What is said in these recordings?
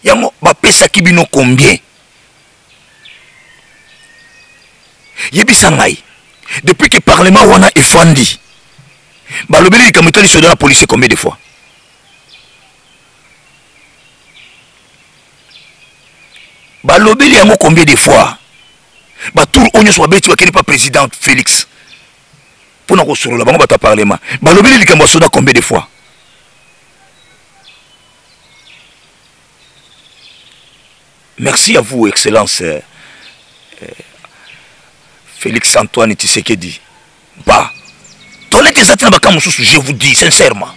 Yango bapesaki bino combien? Yebisa ngai, depuis que parlement wana efandi, balobeli likambo etali soda na policier combien de fois? Balobeli yango combien de fois? Batour oyo nyonso babeti, bakende pa président Félix mpo na kosolola, bango bato ya parlement balobeli likambo ya soda combien de fois? Merci à vous, Excellence Félix Antoine Tshisekedi. Ba, toilette eza te na baka mosusu, je vous dis sincèrement.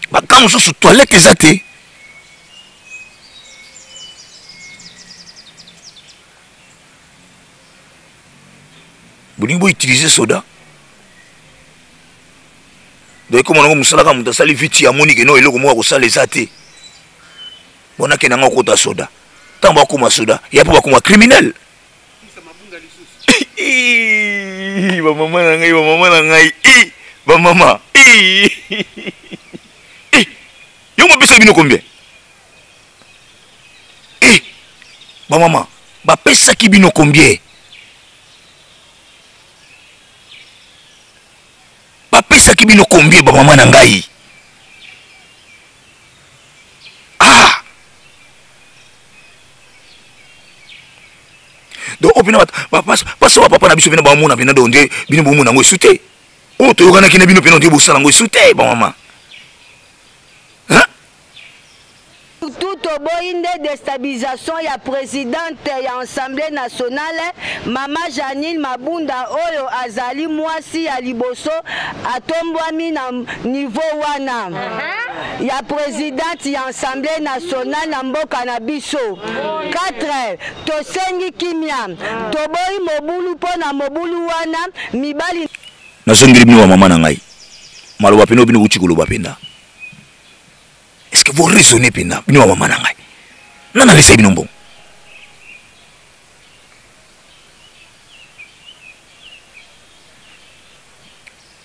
Baka mosusu toilette eza te. Bolingi bo utiliser soda. Donc ekoma nango mosala kaka moto asali viti amoni ke no eloko moko akosala eza te. Bon nakende yango akota soda. Ntango bakoma soda, ya mpo bakoma criminel. Bamama na ngai, bamama na ngai, bamama. Yo mopesa bino combien? Bamama, bapesaki bino combien? Bapesaki bino combien bamama na ngai? Ah! Donc oyo mpena baso bapapa na biso mpena bamona mpena donc nde bino bomona yango esu te. Oyo toyokanaki na bino mpena nde bosala yango esu te bamama. Surtout toboyi nde destabilisation ya presidente ya Assemblee nationale mama Jeanine Mabunda oyo azali mwasi ya liboso atombwami na niveau wana ya presidente ya Assemblee nationale na mboka na biso. 4 tosengi kimia, toboyi mobulu mpo na mobulu wana mibali. Nazongeli bino ba mama na ngai maloba pena bino bouti koloba pena. Est-ce que vous raisonnez pena bino ba mama na ngai? Nana lesa bino mbongo?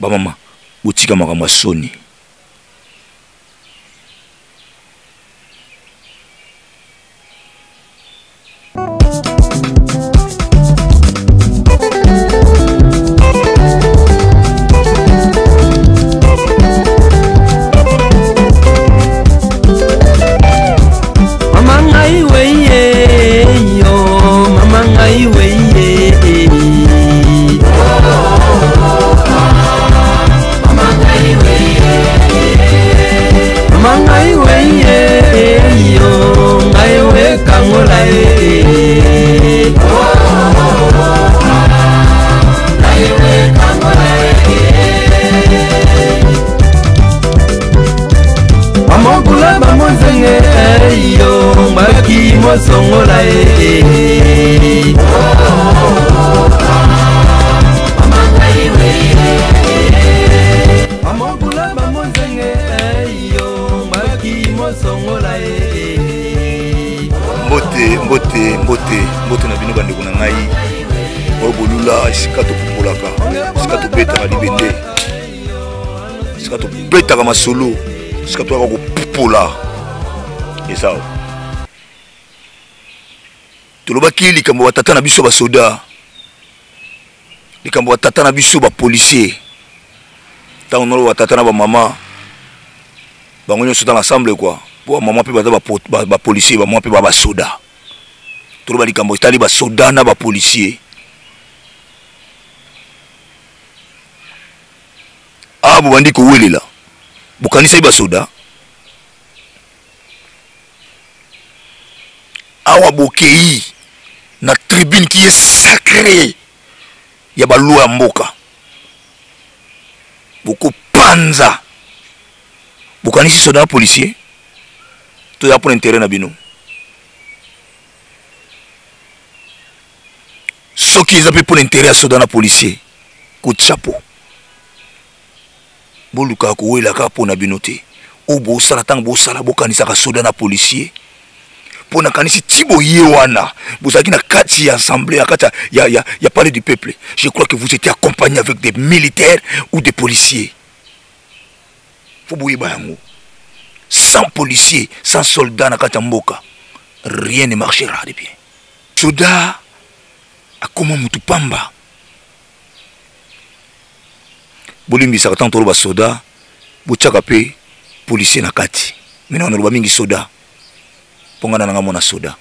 Ba mama botika makambo ya soni. Mama ngai weye yo, mama ngai weye. Mama ngai weye yo, ngai we kangola ye. Bamokula bamonzenge yo, baki mosongola ye. Bamokula bamonzenge yo, baki mosongola ye. Mbote, mbote, mbote, mbote na bino bandeko na ngai oyo bolula esika topupolaka, esika tobetaka libende, esika tobetaka masolo, esika toyaka kopupola. Eza awa. Tolobaki likambo ba tata na biso ba soda, likambo ba tata na biso ba policier. Ntango nolo ba tata na ba mama bango nyonso dans l'ensemble quoi, po ba mama mpe baza ba policier, ba mama mpe ba basoda. Toloba likambo etali ba soda na ba policier. Ah, bobandi kowelela, bokanisaki ba soda. Awa bokei na tribune qui est sacrée ya ba loi ya mboka, bokopanza. Bokanisi soda na policier toya pour intérêt na bino. Soki eza pe pour intérêt ya soda na policier, coup de chapeau. Bolukaka kowela kaka mpo na bino te. Oyo bosala, ntango bosala, bokanisaka soda na policier. Mpo nakanisi ti boye wana, bozalaki na kati ya assemblée, na kati ya palais du peuple. Je crois que vous étiez accompagné avec des militaires ou des policiers. Faut boyeba yango. Sans policier, sans soldat na kati ya mboka, rien ne marchera de bien. Soda akoma mutu pamba. Bolimbisaka ntango toloba soda, botiaka mpe policier na kati. Maintenant naloba mingi soda mpo ngai na nanga mona soda,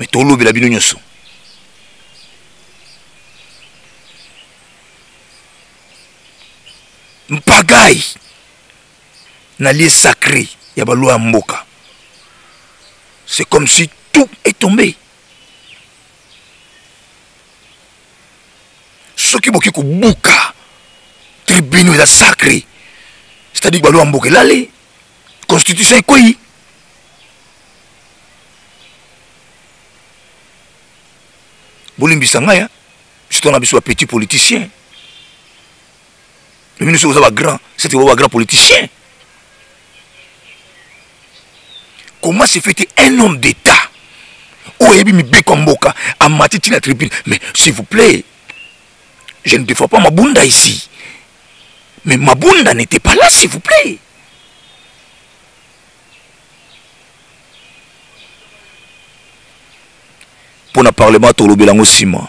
mais tolobela bino nyonso. Mpagai na lieu sacré ya ba loi ya mboka, c'est comme si tout est tombé. Soki boki kobuka tribunal eza sacré, c'est-à-dire ba loi ya mboka elali, constitution ekweyi. Bolimbisa ngai, biso tona biso ba petit politicien, mais bino soki oza ba grand, c'est que ba grand politicien. Comment se fait-il un homme d'État oyo ayebi mibeko ya mboka amati ti na tribune? Mais s'il vous plaît, je ne défends pas Mabunda ici, mais Mabunda n'était pas là, s'il vous plaît. Mpo na parlement tolobela yango nsima.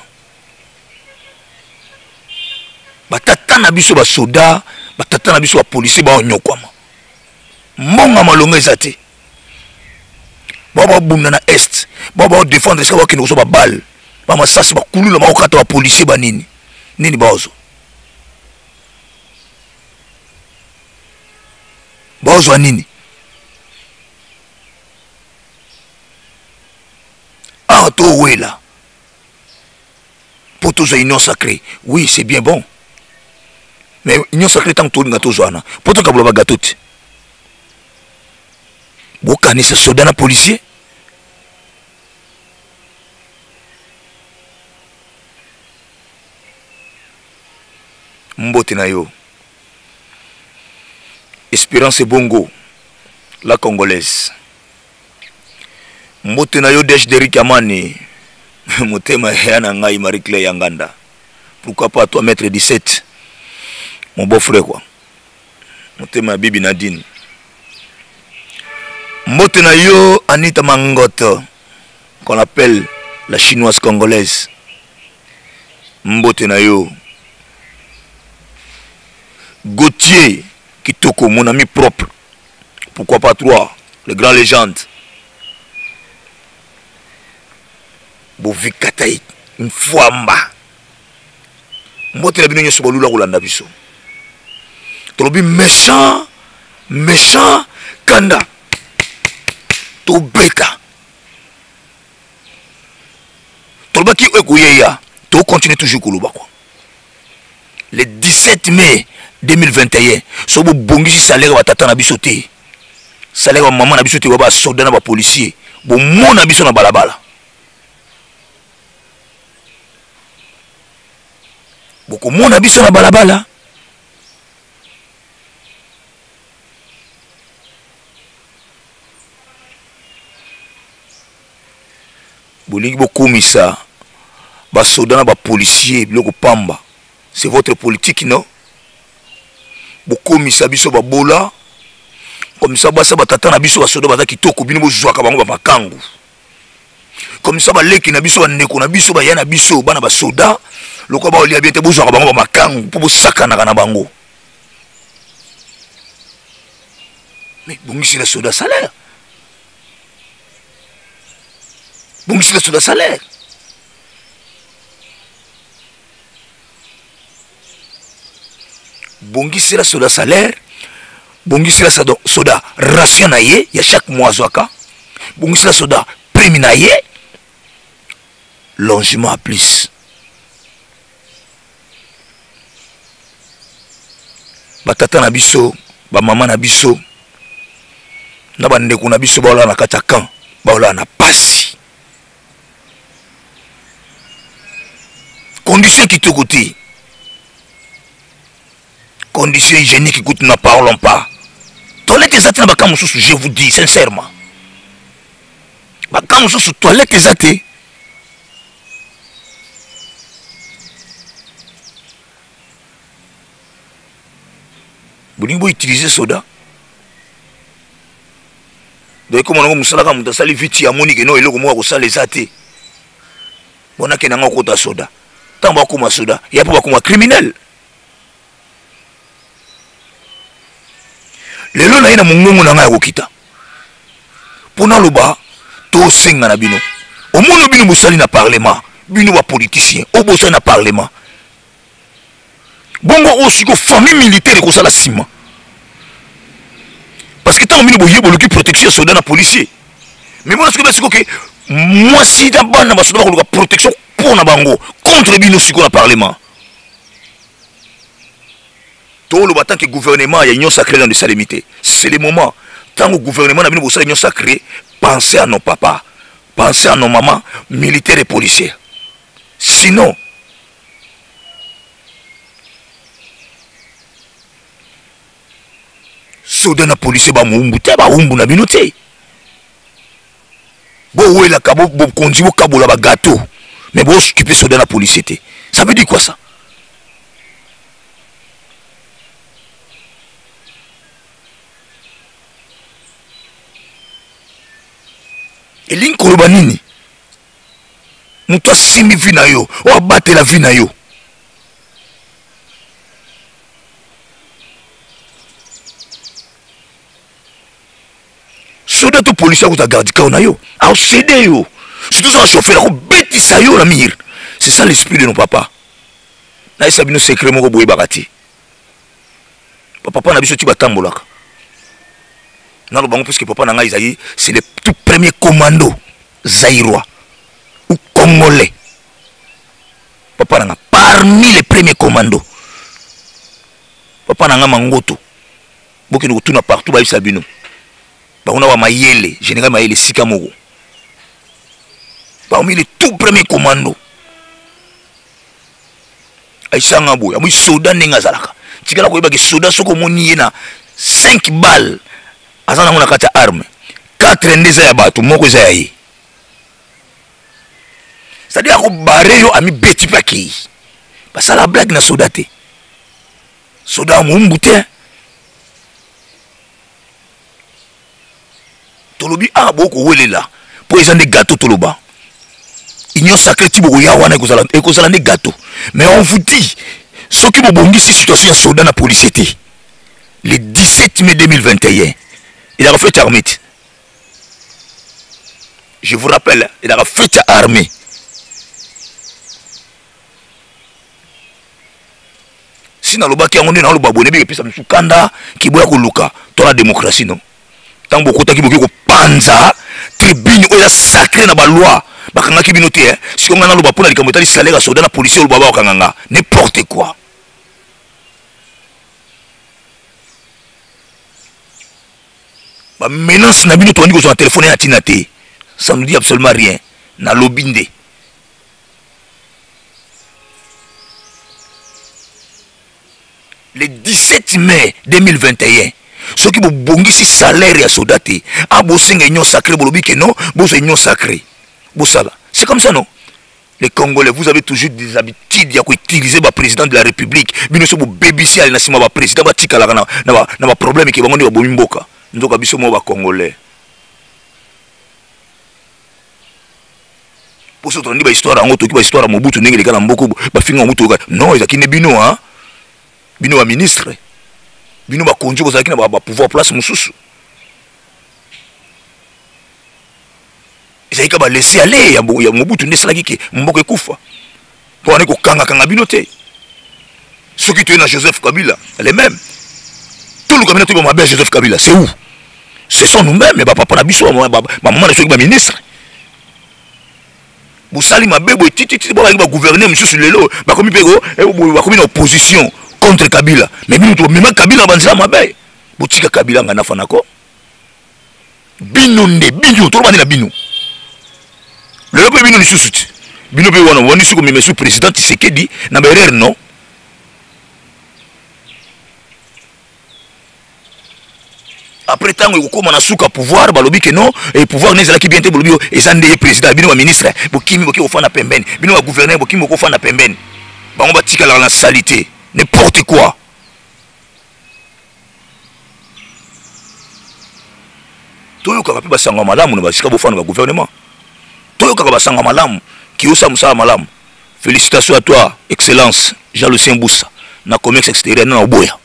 Batata na biso basoda, batata na biso bapolisier baonyokwama, mbongo malonga eza te. Bao babunda na est, bao baodefendre esika bakende kozwa babale, bamasasi, bakuluna, bakokata bapolisier, banini nini baozwa, baozwa nini. Awa towela mpo tozwa union sacrée, oui, c'est bien bon, mais union sacrée ntango tolinga tozwa wana mpo tokabola bagato te. Bokanisa soda na policier, mbote na yo Espérance Bongo la congolaise, mbote na yo Desh Derik Amani motema ya na ngai Marie Claire Yanganda, pourquoi pas toi maître 17 mon beau frère quoi, motema ya Bibi Nadine, mbote na yo Anita Mangoto qu'on appelle la chinoise congolaise, mbote na yo Gauthier Kitoko, mon ami propre, pourquoi pas toi le grand légende Bovikatai Mfwamba, mbote na bino nyonso bolula kolanda biso. Tolobi méchant méchant kanda tobeta, tolobaki oyo ekoyeya, tokontinue toujours koloba quoi. Le 17 mai 2021, so bobongisi salaire ya batata na biso te, salaire ya mama na biso te, ba basoda na bapolisier, bomona biso na balabala, bokomona biso na balabala. Bolingi bokomisa basoda na bapolisier biloko pamba, c'est votre politique non? Bokomisa biso babola comme ça, basa batata na biso basoda baza kitoko, bino bozwaka bango bamakangu comme ça, baleki na biso, bandeko na biso, baya na biso bana basoda lokola baolia bien te, bozwaka bango bamakangu mpo bosakanaka na bango. Mais bongisela soda salaire, bongisela soda salaire. Bongisela soda salaire, bongisela soda ration na ye ya chaque mois azwaka, bongisela soda prime na ye, longement à plus. Batata na biso, bamama na biso na bandeko na biso baolala na kati ya camp, baolala na pasi, condition kitoko te, condition hygiénique kutu n'en parlons pas. Toilette eza te na bacamp mosusu, je vous dis sincèrement, bacamp mosusu toilette eza te. Bolingi boutilize soda. Donc ekoma nango mosala kaka moto asali viti amoni ke no eloko moko akosala eza te. Bon nakende yango akota soda. Ntango bakoma soda, ya mpo bakoma criminel. Lelo naye na mongongo na ngai ya kokita mpo naloba tosenga na bino omoni bino bosali na parlement bino bapoliticien oyo bosali na parlement bongo oyo siko famille militaire ekosala nsima parce que ntango bino boye boluki protection ya soldat na policier mais bona sikoyo basiko ke mwasi na bana basoda bakoluka protection mpo na bango contre bino sikoyo na parlement toloba tant que gouvernement ya union sacrée nano esalemi te. C'est le moment ntango gouvernement na bino bosala union sacrée, pensez à nos papas, pensez à nos mamans militaires et policiers. Sinon soda na policier bamoumbu te, baumbu na bino te. Bowelaka bokonzi bokabola bagato, mais booccupe soda na policier te. Ça veut dire quoi ça? Elingi koloba nini? Moto asimbi vi na yo, oyo abatela vi na yo. Soda to policier akozala garde corps na yo, aosede yo, surtout soki chauffeur akobetisa yo na mire. C'est ça l'esprit de nos papas. Nayesa bino secret moko boyebaka te. Papa na biso ti batambolaka naloba bango, puisque papa na ngai ezali, c'est le tout premier commando zaïrois ou congolais. Papa na nga parmi les premiers commandos, papa na nga Mangoto, bokende kotuna partout bayebisa bino bango na ba Mayele, général Mayele esika moko, parmi les tout premiers commando. Aisanga boye amoi soda ndenge azalaka, tikala koyebaki soda soki omoni ye na 5 balles aza nango na kati ya arme, 4 nde eza ya bato, moko eza ya ye. C'est-à-dire akobare yo, amibeti mpe akei. Basala blague na soda te, soda ya moumbu te. Tolobi ah, bokowelela mpo eza nde gâteau. Toloba union sacrée ti bokoya wana ekozala nde gâteau. Mais on vous dit, soki bobongisi situation ya soldat na policier te, le 17 mai 2021 ezalaka fête ya armée. Je vous rappelle, ezalaka fête ya armée. Si nalobaki yango nde naloba boye, nayebi epesa mosusu kanda kiboya koluka to na démocratie. Non, ntango bokotaki boki kopanza tribune oyo eza sacré na baloi, bakangaki bino te. Sikoyo ngai naloba mpona likambo etali salaire ya soldat na policier, oloba bakokanga nga, n'importe quoi. Bamenace na bino tobandi kozwa na telefone ya ntina te, ça nous dit absolument rien. Nalobi nde le 17 mai 2021, soki bobongisi salaire ya soda te, abosenga union sacrée, bolobi ke non, bozwa union sacrée, bosala, c'est comme ça. Non, les Congolais, vous avez toujours des habitudes ya koutiliser baprésident de la République. Bino so bobebisi ale na nsima baprésident batikalaka na baproblème ke bango nde babomi mboka. Nzoka biso moko bacongolais poso tolandi bahistoire yango, toki bahistoire ya Mobutu ndenge eleka na mboka, bafinga Mobutu. Non, ezalaki nde bino, ha, bino baministre, bino bakonzi bozalaki na bapouvoir place mosusu, ezalaki ka balese ale ya Mobutu nde esalaki ke mboka ekufa mpo wana kokangakanga bino te. Soki toye na Joseph Kabila, les mêmes, toluka bino toyeba mabe ya Joseph Kabila, c'est où? Ce sont nous-mêmes, bapapa na biso, bamama na soki baministre bosali mabe boye tititi, bo bayaki bagouverneur mosusu, lelo bakomi mpe bakomi na opposition contre Kabila. Mais bino tomema Kabila na banzela mabe, botika Kabila nga nafanako bino nde bino toloba nde na bino lelo mpe bino lisusu ti bino mpe wana wani soki komema su président Tshisekedi na baerreur. Non, après ntango ekokóma na suka pouvoir, balobi ke non, e pouvoir ne ezalaki bien te, bolobi eza nde ye président. Bino baministre bokimi, boki kofanda pembeni, bino bagouverneur bokimi, bokofanda pembeni, bango batikalaka na salité, n'importe quoi. Toyokaka mpe basango ya malamu na basika bofanda ba gouvernement. Toyokaka basango ya malamu kiyosa mosala malamu. Félicitations à toi, Excellence Jean-Lucien Bussa, na commerce extérieur na oboya.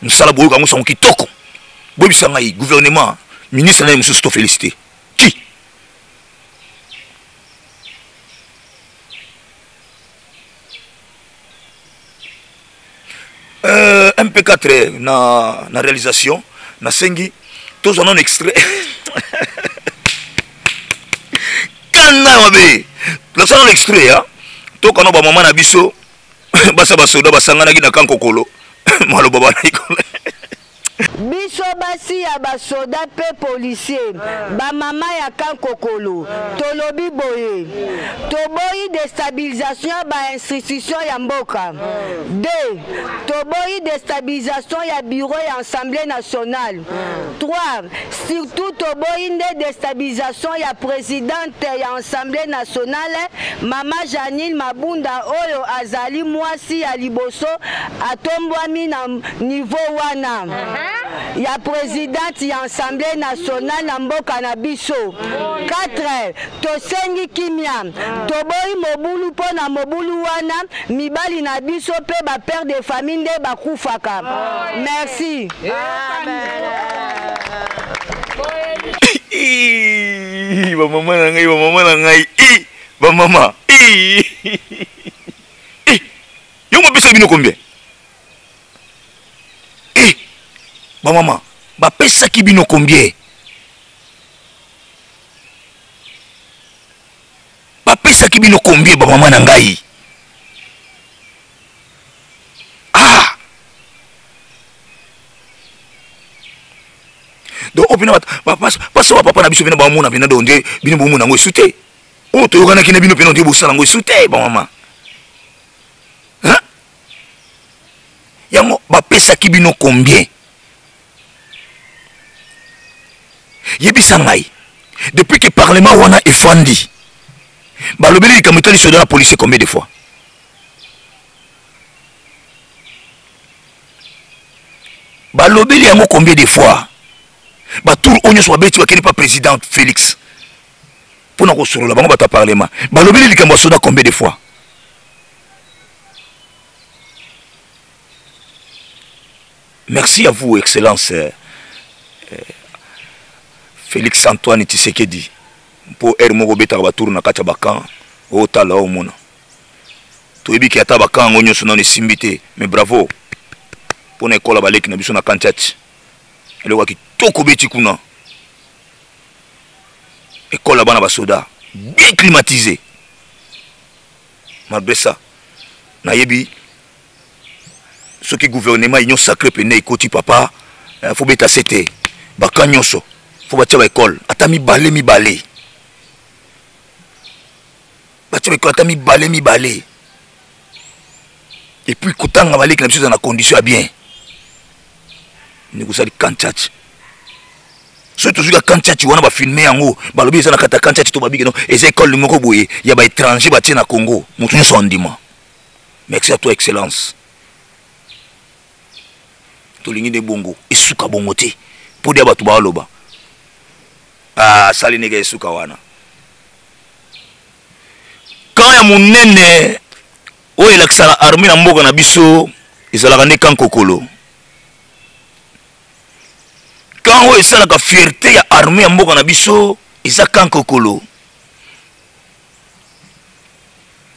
Mosala boyoka yango sango kitoko. Boyebisa ngai gouvernement, ministre na ye mosusu to félicité. Qui? MP4 na réalisation nasengi tozwa nano extrait kanda mabe nasala nano extrait ya tokana bamama na biso basa basoda basanganaki na kankokolo maloba banaki. Biso basi ya basoda mpe policier, bamama ya Kankokolo, tolobi boye: toboyi destabilisation ya ba institution ya mboka. 2 toboyi destabilisation ya bureau ya Assemblée nationale. 3 surtout toboyi nde destabilisation ya présidente ya Assemblée nationale, mama Janine Mabunda, oyo azali mwasi ya liboso atombwami na niveau wana ya présidente ya Assemblée nationale na mboka na biso. 4 tosengi kimia, toboyi mobulu, mpo na mobulu wana mibali na biso mpe bapère de famille nde bakufaka. Merci. Bamama na ngai, bamama na ngai, bamama, yo mopesaki bino combien? Bamama, bapesaki bino combien? Bapesaki bino combien, bamama na ngai? Ah, donc oyo mpena bapasa bapapa na biso mpena bamona mpena, donc nde bino bomona yango esu te. Oyo toyokanaki na bino mpena, nde bosala yango esu te. Bamama yango, bapesaki bino combien? Yebisa ngai, depuis que parlement wana efandi, balobeli likambo etali soda na policier combien de fois? Balobeli yango combien de fois? Batour oyo nyonso babeti, bakende pa président Félix mpona kosolola, bango bato ya parlement balobeli likambo ya soda combien de fois? Merci à vous, Excellence Félix Antoine Tshisekedi, mpo heure moko obetaka batour na kati ya bacamp, otala, omona. Toyebi ke ata bacamp yango nyonso nano esimbi te, mais bravo mpona ekola baleki na biso na Kantiati. Eloko ya kitoko obeti kuna, ekole ya bana basoda bien climatisé. Malgré ça, nayebi soki gouvernement union sacré pene ekoti, papa, faut beta se te. Baka nyonso faut batia baekole ata mibale mibale, batia baekole ata mibale mibale, et puis kotanga baleki na biso eza na condition ya bien. Ndenge osali kantiati, soki tozwi ka kantiati wana, bafilme yango, balobi eza na kati ya kantiati to babiki no eza ekole moko boye ya baétranger batie na Congo, moto nyonso andima. Merci à toi, Excellence. Tolingi nde bongo esuka bongo te, mpo dia bato baoloba asali ndenge esuka wana. Camp ya monene oyo elakisaka armée na mboka na biso ezalaka nde camp Kokolo. Camp oyo esalaka fierté ya armée ya mboka na biso eza camp Kokolo.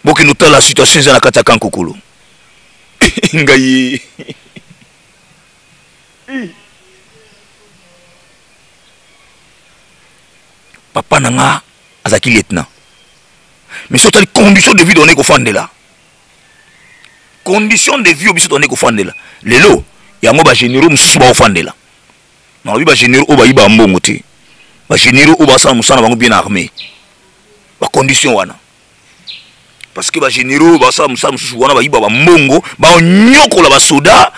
Bokende otala situation eza na kati ya camp Kokolo. Ngai papa na nga azalaki lieutenant, mais soki otali condition de vie tone kofandela, condition de vie oyo biso tone kofandela lelo, yango bagénéraux mosusu baofandela. Nalobi bagénéraux oyo bayiba mbongo te, bagénéraux oyo basala mosala na bango bien na armée, bacondition wana, parce que bagénéraux basala mosala mosusu wana bayiba bambongo, baonyokola basoda,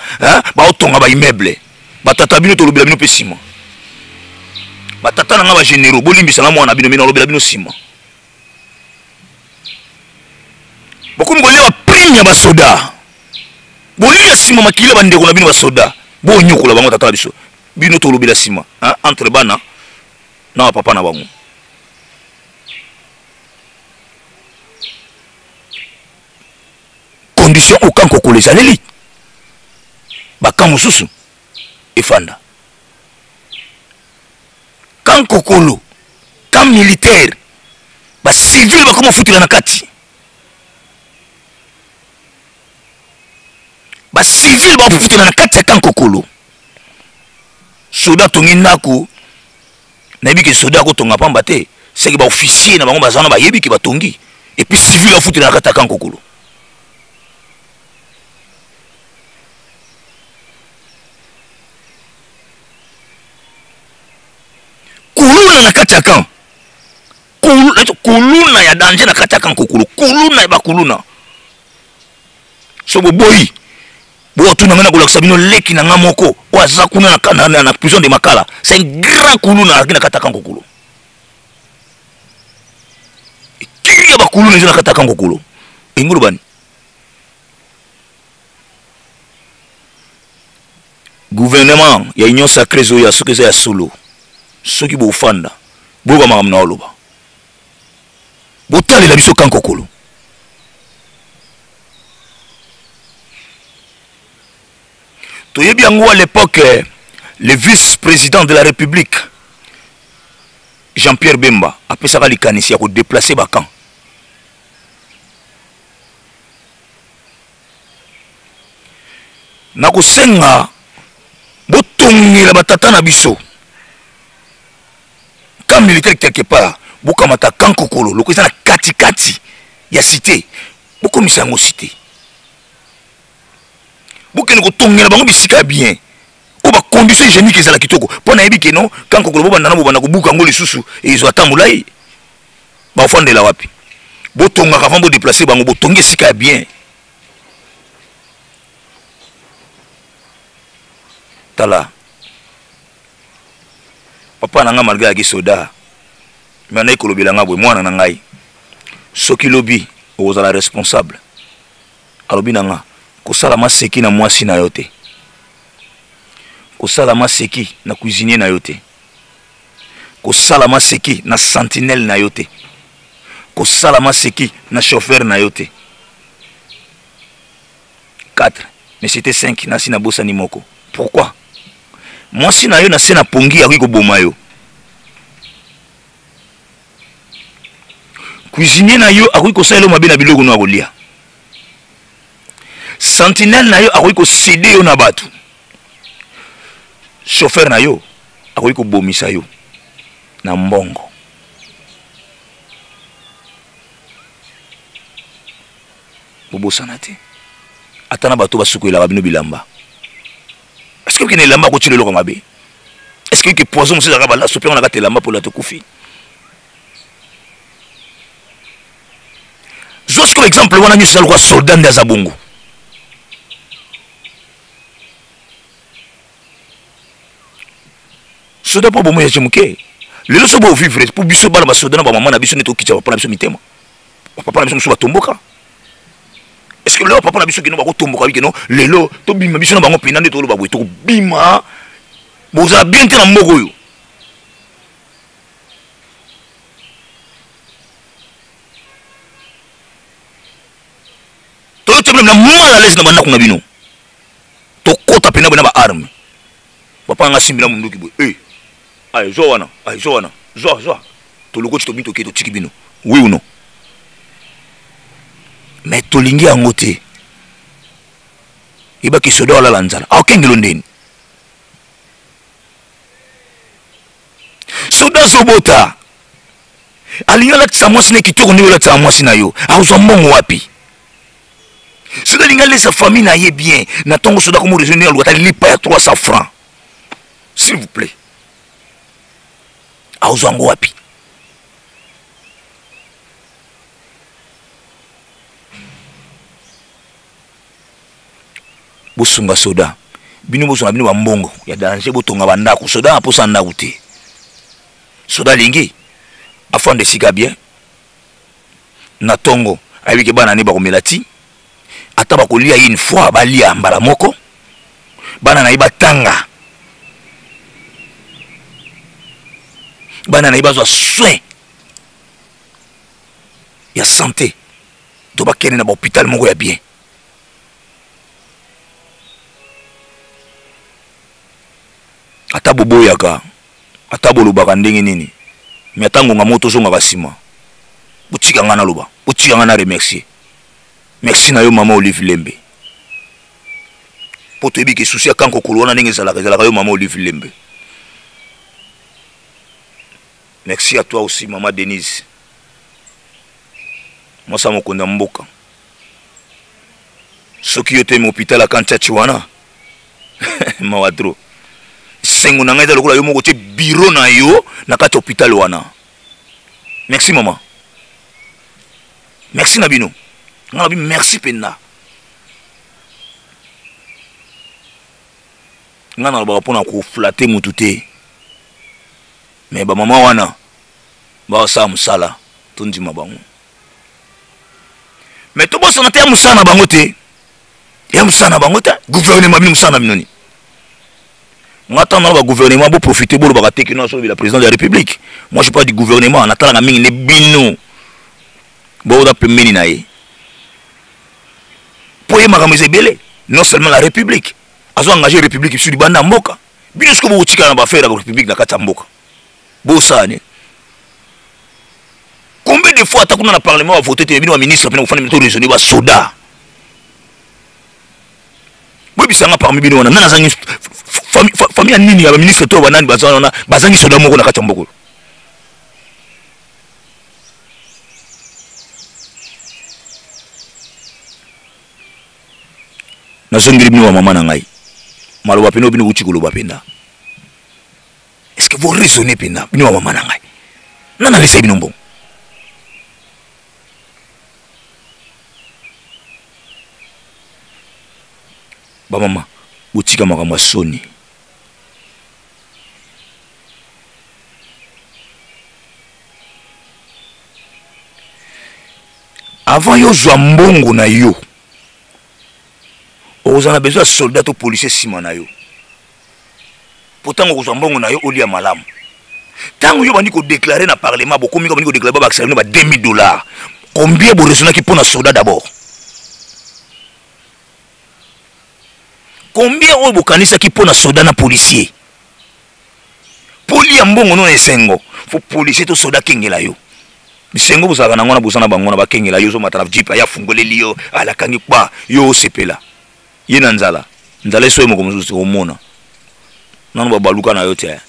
baotonga baimmeuble. Batata bino, tolobela bino mpe nsima. Batata na nga bagénéraux, bolimbisanga mwana bino, me nalobela bino nsima. Bokomi kolia baprime ya basoda, bolia nsima makili ya bandeko na bino basoda, bonyokola bango. Tata na biso bino, tolobela nsima entre bana. Na bapapa na bango. Condition oyo camp Kokolo ezaleli, bacamp mosusu efanda. Camp Kokolo, camp militaire, bacivile bakoma futela na kati. Bacivile bakofutela na kati ya camp Kokolo. Soda atongi ndako, nayebi ke soda akotonga pamba te, seke baofficier na bango baza wana bayebi ke batongi, et puis civile afutela na kati ya camp Kokolo. Kuluna na kati ya camp, kuluna ya danger na kati ya camp Kokolo, kuluna ya bakuluna. So boboyi botuna ngai na kolakisa bino leki na ngai moko oyo aza kuna na prison de Makala, c'est un grand kuluna azalaki na kati ya camp Kokolo. Ekili ya bakuluna eza na kati ya camp Kokolo. Engolo bani gouvernement ya Union Sacrée ezoya, soki eza ya solo, soki bofanda boyoka makambo na oloba, botalela biso camp Kokolo. Toyebi yango à l'époque, le vice-président de la République Jean-Pierre Bemba apesaka likanisi ya kodéplacer bacamp. Nakosenga botongela batata na biso camp militaire quelque part, bokamata camp Kokolo loko eza na katikati ya cité, bokomisa yango cité, bokende kotongela bango bisika ya bien oyo bacondition hygiénique ezala kitoko, mpo nayebi ke non, camp Kokolo bobanda na bobanda kobuka yango lisusu ezwa ata molai, bafandela wapi? Botongaka avant bodéplacer bango, botongi esika ya bien. Tala papa na ngai, malgré ayaki soda, me anayi kolobela ngai boye: mwana na ngai, soki lobi okozala responsable, alobi na nga, kosala maseki na mwasi na yo te, kosala maseki na cuisinier na yo te, kosala maseki na sentinelle na yo te, kosala maseki na chauffeur na yo te. 4, mais c'était 5, nasi nabosani moko. Pourquoi? Mwasi na yo na se na pongi akoki koboma yo, cuisinier na yo akoki kosalela yo mabe na biloko no ya kolia, sentinelle na yo akoki kosede yo na bato, chauffeur na yo akoki kobomisa yo na mbongo. Bobosana te, ata na bato basukolelaka bino bilamba, est-ce que okende elamba akotila eloko mabe? Est-ce que poison mosusu ezalaka balaso mpe na kati elamba mpo lato okufi? Zwa sikoyo exemple wana nyonso, eza lokola soldat nde aza bongo. Soda mpo bomoi ya moke lelo, so bovivre mpo biso bana basoda na bamama na biso nde tokitisa bapapa na biso mitema. Bapapa na biso mosusu batomboka. Est ce que lelo papa na biso kino bakotomboka bikeno lelo tobima biso na bango mpena nde toloba boye, tokobima, bozala bien te na mboka oyo. Toyotia bino na mal à l'aise na bandako na bino, tokota mpena boye na baarme. Papa nanga simbi na munduki boye, eh, ay zwa wana, ay zwa wana, zwa zwa, tolokoti, tobimi, tokei, totiki bino, oui ou non? Mais tolingi yango te. Yebaki soda alala nzala, akokengelo ndeni? Soda azobota, alingi alatisa mwasi na ye kitoko ndenge olatisaka mwasi na yo, akozwa mbongo wapi? Soki alingi alesa famille na ye bien na ntongo, soda akomi raisonne ndenge aluka ata lipa ya 300 francs, s'il vous plaît, akozwa yango wapi? Bosunga soda, bino bozwa na bino bambongo ya danger, botonga bandako. Soda aposa ndako te, soda alingi afanda esika bien na ntongo, ayebi ke bana ne bakomela ti, ata bakolia une fois, balia mbala moko, bana na ye batanga. Bana na ye bazwa soin ya santé to bakende na bahôpital moko ya bien. Ata boboyaka, ata bolobaka ndenge nini, mais ata ngonga moko tozongaka nsima. Botika ngai naloba, botika ngai na remercier. Merci na yo mama Olive Lembe, mpo toyebi ke susi ya kankokolo wana ndenge ezalaka, ezalaka yo mama Olive Lembe. Merci à toi aussi mama Denise, mwasi ya mokonzi ya mboka. Soki yo te hôpital ya Kantiachi wana mawa trop. Sengo na ngai eza lokola yo moko tie bureau na yo na kati ya hôpital wana. Merci mama, merci na bino. Ngai nabi merci mpenza. Ngai nalobaka mpona koflate motu te, me bamama wana basala mosala, tondima bango. Me tobosana te ya mosala na bango te, ya mosala na bango te. Gouvernement bino, mosala na bino nini? Nga ntango na bagouvernement, boprofite bolobaka te kino asolobela président de la République. Moi je parle du gouvernement, natalaka mingi nde bino boza pembeni na ye, mpo ye makambo eza ebele. Non seulement la République azo engage République bisu libanda ya mboka, bino sikoyo bokotikala na baaffaire ya République na kati ya mboka, bosala nini? Combien de fois ata kuna na parlement bavote te, bino baministre mpena kofanda to raisonne basoda? Boyebisanga, parmi bino wana, nani azangi famille ya nini ya baministre to banani baza wana bazangi soda moko na kati ya mboka? Nazongeli bino bamama na ngai maloba pene oyo bino bouti koloba mpenza. Est-ce que vous raisonnez mpenza, bino bamama na ngai? Nani alesa bino mbongo? Bamama, botika makambo ya soni. Avant yo ozwa mbongo na yo, okozala na besoin ya soldat to policier nsima na yo, po ntango okozwa mbongo na yo olia malamu. Ntango yo bandi kodeklare na parlement, bokomi bandi kodeklare, babakisaka bino ba 2000 $. Combien boraisonnaki mpo na soldat d'abord? Combien oyo bokanisaki mpo na soldat na policier? Poli ya mbongo no na esengo, fo policier to soldat akengela yo. Bisengo bozalaka nango wana, boza na bango wana bakengela yo. Ozomata na jeep, aya afungoleli yo, alakangi kpa yo, osepela. Ye na nzala, nzala eso ye moko mosusu omona nano babaluka na yo te.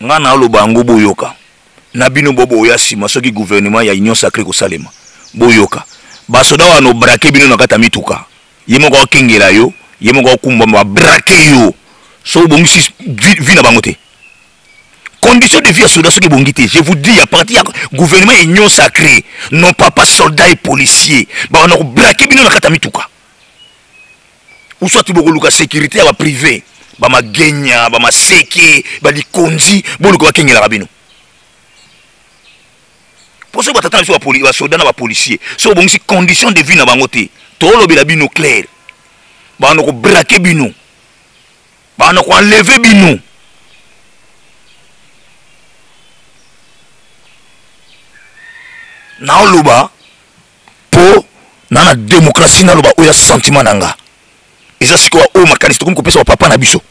Nga naoloba yango, boyoka na bino bo boya nsima. Soki gouvernement ya Union sacrée kosalema, boyoka basoda wana obrake bino na kati ya mituka, ye moko akengela yo, ye moko akumba, babrake yo. So obongisi vie na bango te, condition de vie ya soldat soki ebongi te, je vous dis, à partir ya gouvernement ya Union sacrée, non papa, soldat et policier bakana kobrake bino na kati ya mituka, ou soit bokoluka sécurité ya baprivé, bamagenya, bamaseke, balikonzi, boluka bakengelaka bino. Mpo soki batata na biso basoda na bapolicier, soki obongisi condition de vie na bango te, tolobela bino clair, bakana kobrake bino, bakana koenleve bino. Naoloba mpo na na démocratie, naloba oyo ya sentiment na nga. Eza sikoyo oyo makanisi tokomi kopesa bapapa na biso.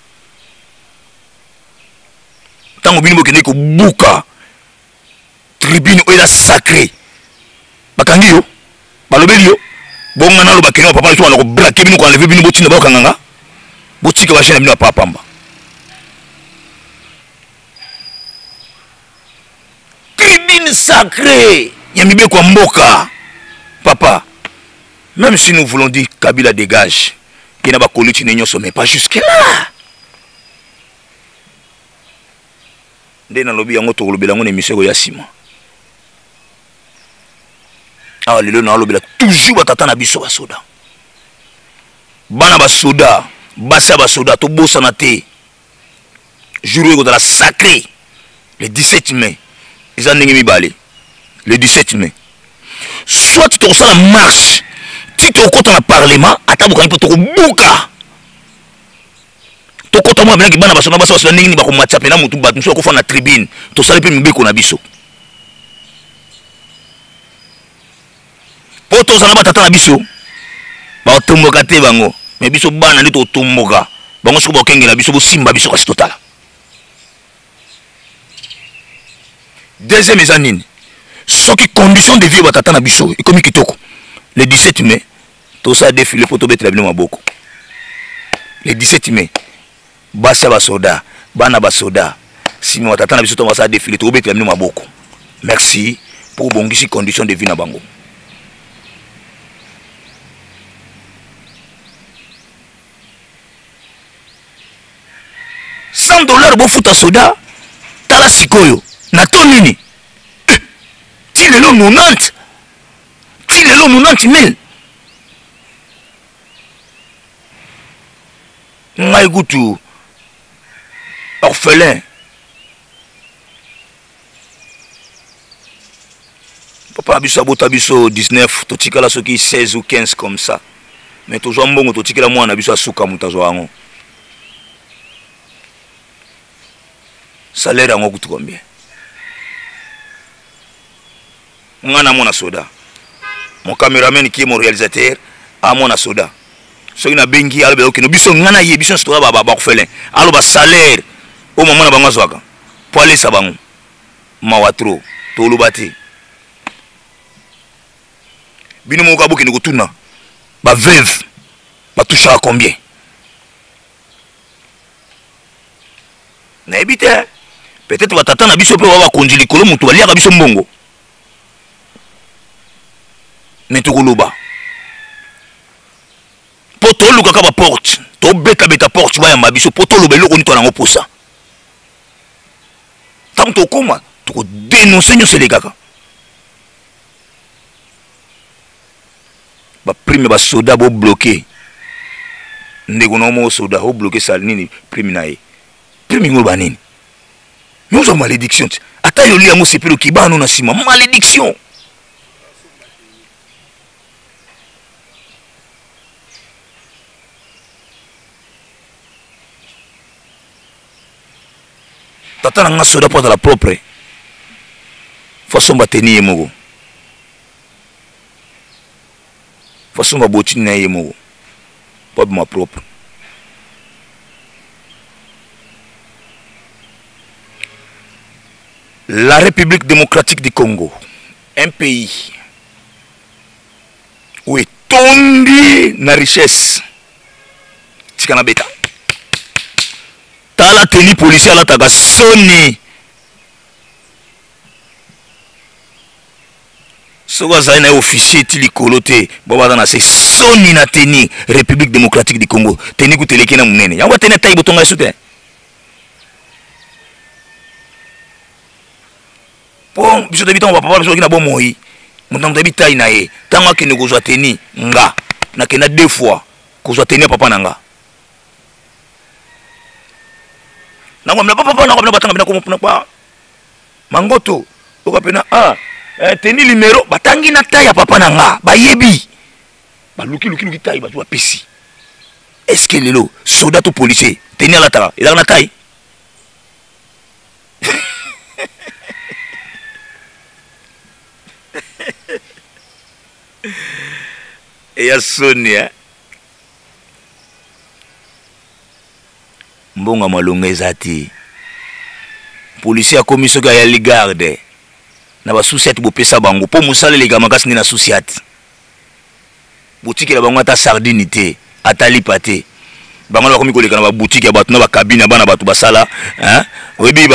Ntango bino bokendeki kobuka tribune oyo eza sacré, bakangi yo, balobeli yo bonga. Naloba kende bapapa na biso bana kobrake bino, koenleve bino, botinda bakokanga nga. Botika bachaine na bino ya pamba. Tribune sacrée ya mibeko ya mboka, papa. Même si nous voulons dire Kabila dégage, ye na bakoliti ne nyonso, mais pas jusque là. Nde nalobi yango, tokolobela yango na émission ekoya nsima. Awa lelo nalobela toujours batata na biso basoda, bana basoda, basi ya basoda. Tobosana te jour oyo ekozala sacré, le 17 mai. Eza ndenge mibale. Le 17 mai, soit tokosala marche. Ti tokota na parlement, ata bokangi mpo tokobuka. Tokota mwa bilaki bana basona basi basona ndenge nini bakomatisa mpena motu bato mosusu bakofa na tribune. Tosali mpe mibeko na biso. Mpo tozala batata na biso bakotomboka te bango, me biso bana nde tokotomboka bango. Soki bakokengela biso, bosimba biso kasi totala. Deuxième eza nini? Soki condition de vie batata na biso ekomi kitoko, le 17 mai tosala défilé mpo tobetela bino maboko. Le 17 mai basi ya basoda, bana basoda, nsima batata na biso ntango basala défilé, tokobetela bino maboko. Merci mpo obongisi condition de vie na bango. $100 bofuta soda, tala sikoyo na to nini? Ti lelo 90, ti lelo 90 mille. Ngai kutu orphelin, papa na biso abota biso 19, totikala soki 16 ou 15 comme ça, mais tozwa mbongo totikela mwana na biso asuka, moto azwa yango salaire yango kutu combien? Nga na mona soda, mon cameraman qui est mon réalisateur amona soda, soki nabengi aloba okende biso, nga na ye biso nyonso toza baorphelin, aloba salaire oyo mama na bango azwaka mpo alesa bango. Mawa trop, toloba te. Bino moko abokende kotuna baveuve batouchaka combien, nayebi te. Peut-être batata na biso mpe ba bakonzi likolo moto baliaka biso mbongo, me tokoloba mpo tolukaka baporte, tobetabeta porte bayamba biso mpo toloba eloko nini to nango mposa. Ntango tokóma tokodenonse nyonso elekaka baprime basoda bobloke. Ndeko na moko soda obloke sal nini prime na ye, prime yango oloba nini? Me ozwa malédiction ti ata yoli yango sepeli okibano na nsima malédiction. Tata na nga soda mpo azala propre, fo asomba teni ye moko, fo asomba botini na ye moko mpo abima propre. La République démocratique du Congo, un pays où etondi na richesse. Tika na beta. Tala tenue policier alataka, soni. Soki azali na ye officier ti likolo te, bo baza na se soni na tenue. République démocratique du Congo, tenue kutu eleki na monene yango. Tenue atai botonga yesu te mpo biso toyebi ntango bapapa biso baki na bomoi, moto na moto ayebi tai na ye. Ntango akende kozwa tenue, nga nakenda deux fois kozwa tenue ya papa na nga. Nakomela papa, nakomela batanga bina komopuna kwa mangoto oka pena ah eh, teni numero batangi na tai ya papa na nga, bayebi baluki luki luki tai bato bapesi. Est ce que lelo soda to policier teni alataka ezalaka na tai? Eya soni eh? Mbongo ya malonga eza te. Policier akomi soki ayali garde na basusiate, bopesa bango mpo mosala eleka makasi nde na susiate. Botikela bango ata sardine te, ata lipa te. Bango na bakomi koleka na babutike ya bato na bakabine ya bana bato basala. Oyebi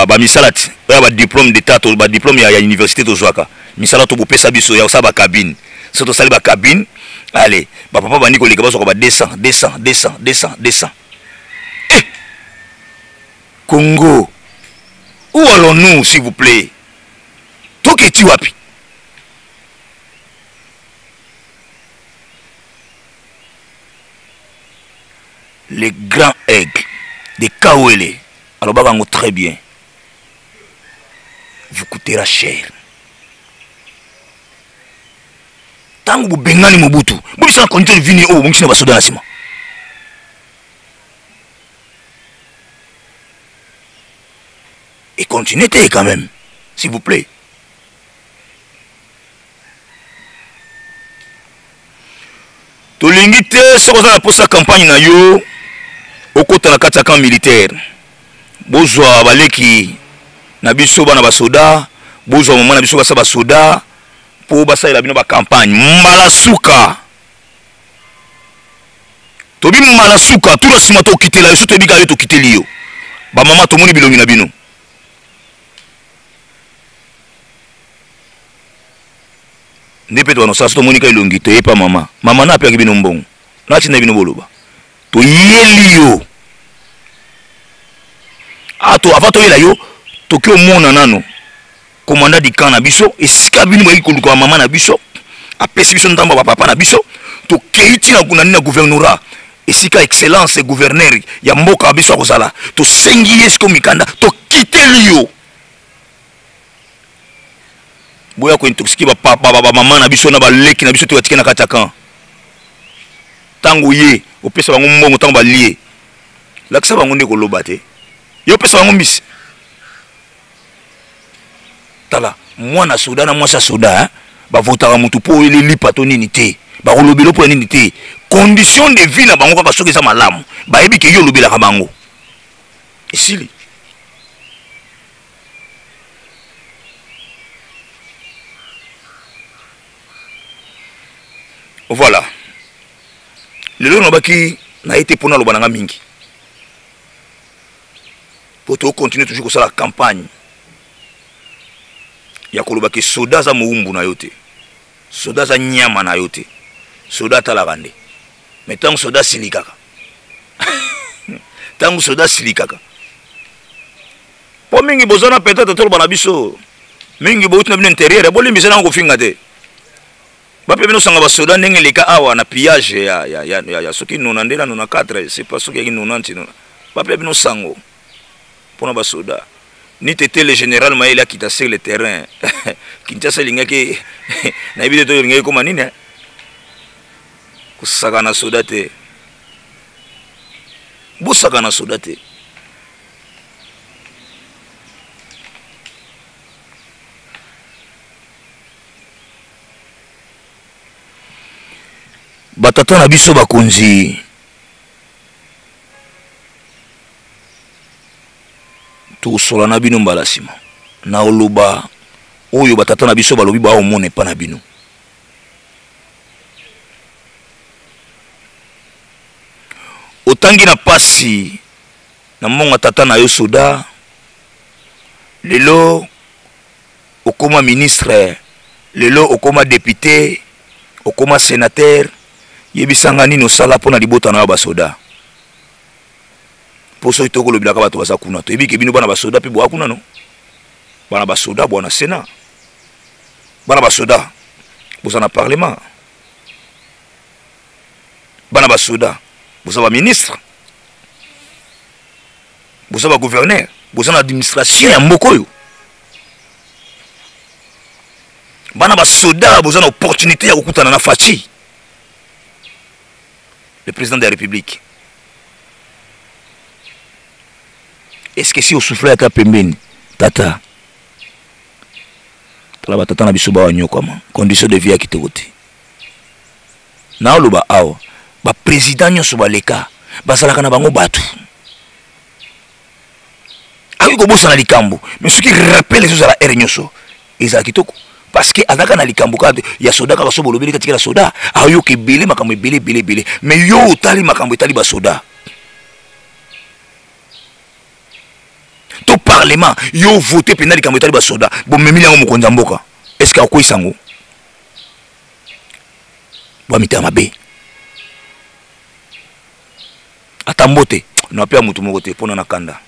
bamisala ti oyo ya badiplome d'état, badiplome ya université tozwaka misala to bopesa biso ya kosala bakabine. So tosali bakabine, ale bapapa bandi koleka, bazwaka ba 200 200 200 200 200. Eh! Congo, où allons-nous, s'il vous plaît? Toketi wapi? Le grand aigle de Kawele alobaka yango très bien, vous coûtera cher. Ntango bobengani Mobutu, bobisa na condition de vie nini oyo bobongisi na basoda na nsima? Et continuez te quand même, s'il vous plaît. Tolingi te soki oza na posa campagne na yo okota na kati ya camp militaire, bozwa baleki na biso bana basoda, bozwa mama na biso basa basoda mpo basalela bino bacampagne. Mbala suka tobi, mbala suka tuna nsima tokitela yo, so toyebi kaka yo tokiteli yo. Bamama tomoni bilongi na bino. Nde mpe tobana so tomoni ka elongi toyepa mama mama na apiaki bino mbongo natinda bino boloba toyeli yo ato avant toyela yo toki omona nano commandant du camp na biso esika bino boyaki koluka mama na biso apesi biso ndambo ya bapapa na biso tokei ntina kuna nini na gouvernorat esika excellence gouverneur ya mboka biso akozala tosengi ye sikoyo mikanda tokiteli yo boya kointoxike bamama na biso na baleki na biso te batike na kati ya camp ntango ye opesa bango mbongo ntango balie lakisa bango nde koloba te ye opesa bango mbisi tala mwana soda na mwasi ya soda hein? Bavotaka motu mpo oyeli lipa to nini te, bakolobela mpo ya nini te. Condition de vie na bango kaka soki eza malamu, bayebi ke yo olobelaka bango esili. Voilà, lelo nalobaki na ye te mpo naloba na nga mingi mpo tokontinue toujours kosala campagne ya koloba ke soda aza mowumbu na yo te, soda aza nyama na yo te, soda atalaka nde. Me ntango soda asilikaka, ntango soda asilikaka mpo mingi boza na peut-être toloba na biso mingi bouti na bino interieur, bolimbisa nango kofinga te, bape bino sanga basoda ndenge eleka awa na pillage ya, ya, ya, ya, ya soki nona nde na nona 4, c'est pas soki yaki nonanti nona, bape bino sango mpona basoda ni tete le général Mayele akita sur le terrain. Kinshasa elingaki nayebi te to elingaki koma nini, kosaka na soda te, bosaka na soda te. Batata na biso bakonzi tokosola na bino mbala nsima na oloba oyo batata na biso balobi baomona epa na bino. Otangi na pasi na mbongo tata na yo soda, lelo okoma ministre, lelo okoma député, okoma sénateur, yebisanga nini osala mpo na libota na yo basoda? Mpo soki tokolobelaka bato baza kuna, toyebi ke bino bana basoda mpe boya kuna no, bana basoda boya na sénat, bana basoda boza na parlement, bana basoda boza baministre, boza bagouverneur, boza na administration ya mboka oyo. Bana basoda boza na opportunité ya kokutana na Fatshi le président de la République. Est-ce que si osouffle ata pembeni tata, tala batata na biso bawa nyokwama, condition de vie ya kitoko te. Naoloba awa baprésident nyonso baleka bazalaka na bango bato akoki kobosana likambo, mais soki rappel ezozala heure nyonso ezala kitoko, parce que azalaka na likambo kaka ya soda kaka so bolobeli katikala soda ayoka ebele makambo ebele ebele ebele. Mais yo otali makambo etali basoda to parlement, yo vote mpenza likambo etali basoda, bomemili yango mokonzi ya mboka, est ce que akweyisa yango? Bwa mitema mabe ata mbote na mpe ya motu moko te mpona na kanda.